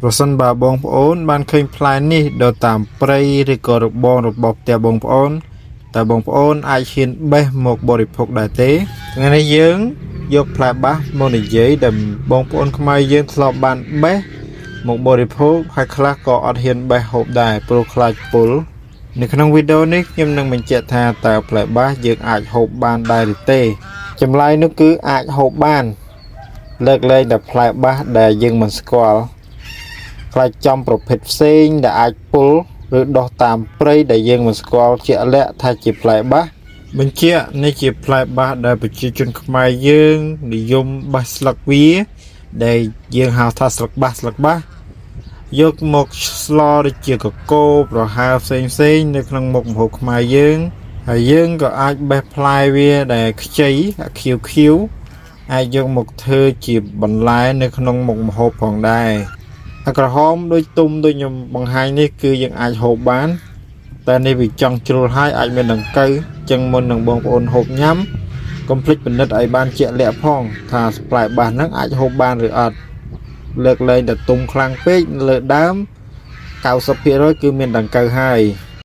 ប្រសិនបើបងប្អូនបានឃើញផ្លែនេះដល់តាមព្រៃឬក៏របងរបស់ផ្ទះបងប្អូនតើបងប្អូនអាចហ៊ានបេះមកបរិភោគដែរទេថ្ងៃនេះយើងយកផ្លែបាសមកនិយាយដែលបងប្អូនខ្មែរយើងធ្លាប់បានបេះមកបរិភោគហើយខ្លះក៏អត់ហ៊ានបេះហូបដែរព្រោះខ្លាចពុលនៅក្នុងវីដេអូនេះខ្ញុំនឹងបញ្ជាក់ថាតើផ្លែបាសយើងអាចហូបបានដែរឬទេចម្លើយនោះគឺអាចហូបបាន លើកលែងតែផ្លែបាសដែលយើងមិនស្គាល់ ខ្លាចចំប្រភេទផ្សេងដែលអាចពុលឬដុះតាមព្រៃដែលយើងមិនស្គាល់ជាក់លាក់ថាជាផ្លែបាសបញ្ជាក់នេះជាផ្លែបាសដែលប្រជាជនខ្មែរយើងនិយមបេះស្លឹកវា ដែលយើងហៅថាស្លឹកបាសស្លឹកបាសយកមកស្លដូចជាកកូរប្រហើរផ្សេងផ្សេងៗនៅក្នុងមុខម្ហូបខ្មែរយើងហើយយើងក៏អាចបេះផ្លែវាដែលខ្ចីខៀវខៀវៗអាចយកមកធ្វើជាបន្លែនៅក្នុងមុខម្ហូបផងដែរ អាក្រហមដូចទុំដូចខ្ញុំបង្ហាញនេះគឺយើងអាចហូបបាន តែនេះវាចង់ជ្រុលហើយអាចមានដង្កូវចឹងមុននឹងបងប្អូនហូបញ៉ាំកុំភ្លេចពិនិត្យឲ្យបានជាក់លាក់ផងថាផ្លែបាសហ្នឹងអាចហូបបានឬអត់លើកលែងតែទុំខ្លាំងពេកលើដើម90%គឺមានដង្កូវហើយ។